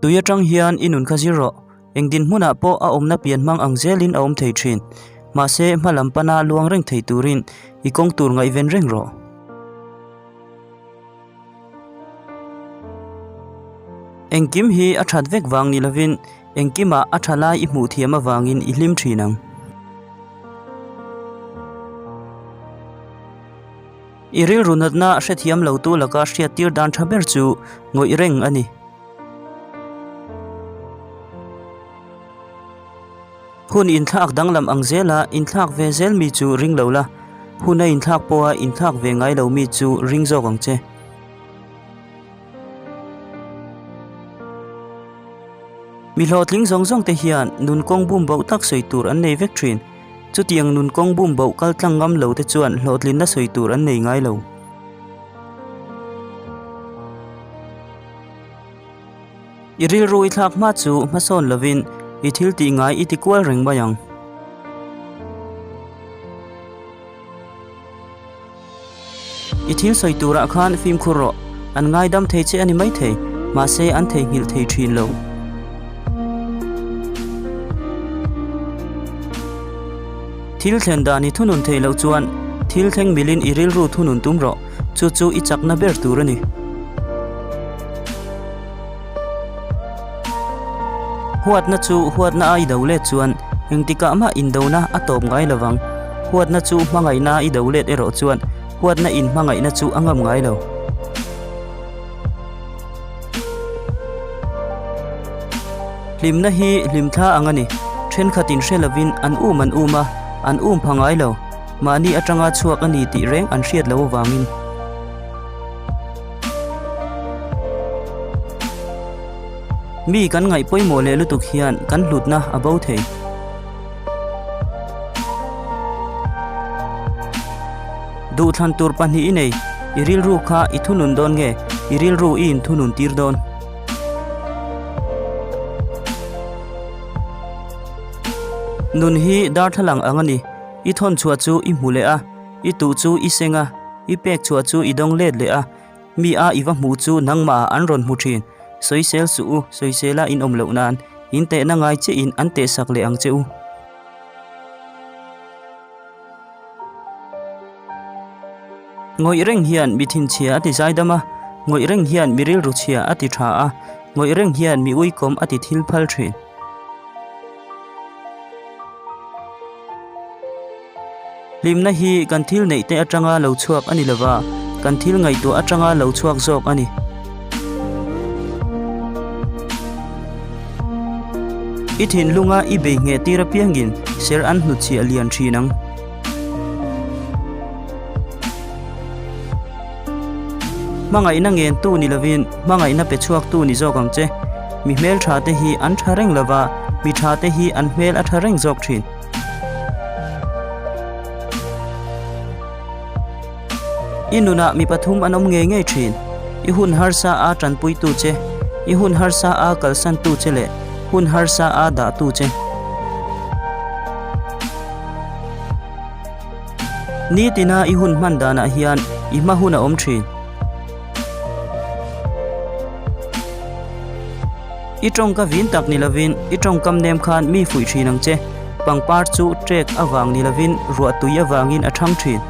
Tui atang hian i nun kha zir rawh. Eng dinhmunah pawh a awmna pian hmang ang zelin a awm thei thin. Mahse, hma lam pana luang reng thei turin i kawng tur ngaihven reng rawh. Engkim hi a that vek vang ni lovin engkimah a tha lai i hmuh thiam avangin i hlim thin ang. I rilru natna hrethiam lotu laka hriattir dan tha ber chu ngawih reng a ni. Hun inthlak danglam ang zela inthlak ve zel mi chu ring lo la, hun a inthlak pawha inthlak ve ngai lo mi chu ring zawk ang che. Mi hlawhtling zawng zawng te hian nun kawng bum boh tak sawi tur an nei vek thin. Chutiang nun kawng bum boh kal tlang ngam lo te chuan hlawhtlinna sawi tur an nei ngai lo. I rilru i thlak hma chu hmasawn lovin i thil tih ngai i ti kual reng mai ang. I thil sawi turah khan fimkhur rawh, an ngaidam thei che a ni maithei, mahse an theihnghilh thei thin lo. Thil thlen dan i thunun theih loh chuan thil thleng milin i rilru thunun tum rawh, chu chu i chakna ber tur a ni. Huatna chu huatna a i do let chuan engtikah mah indona a tawp ngai lo vang. Huatna chu hmangaihna a i do let erawh chuan huatna in hmangaihna chu a ngam ngai lo. Hlimna hi hlimthla ang a ni. Thenkhat in hre lovin an um an um a, an um pha ngai lo. Mahni atanga chhuak a ni tih reng an hriat loh avangin. Mi kan ngaih pawimawh leh lutuk hian kan hlutna a bo thei. Duhthlan tur pahnih i nei, i rilru kha i thunun dawn nge i rilru i inthunun tir dawn? Nun hi darthlalang ang a ni, i thawn chhuah chu i hmu leh a, i tuh chu i seng a, I pek chhuah chu i dawng let leh a, mi a i va hmuh chu nangmah ah an rawn hmu thin. Sawisel suh u, sawisela in awm loh nan, in tehna ngai che in an tehsak leh ang che u. Ngawih reng hian mi thinchhia a ti zaidam a, ngawih reng hian mi rilru chhia a ti tha a, ngawih reng hian mi uikawm a ti thil phal thin. Hlimna hi kan thil neih te atanga lo chhuak a ni lova, kan thil ngaihtuah atanga lo chhuak zawk a ni. I thinlunga i bei ngheh tir apiangin ser an hnutchhiah lian thin ang. Hmangaihna ngentu ni lovin hmangaihna pe chhuaktu ni zawk ang che. Mi hmeltha te hi an tha reng lova, mi tha te hi an hmel a tha reng zawk thin. I nunah mi pathum an awm ngei ngei thin. I hun harsa a tanpuitu che, i hun harsa a kalsantu che leh hun harsa a dahtu che. Nitina i hun hman danah hian i hma hun a awm thin. I tawngka vin tak ni lovin i tawngkam nem khan mi fuih thin ang che. Pangpar chu trek avang ni lovin ruah tui avangin a thang thin.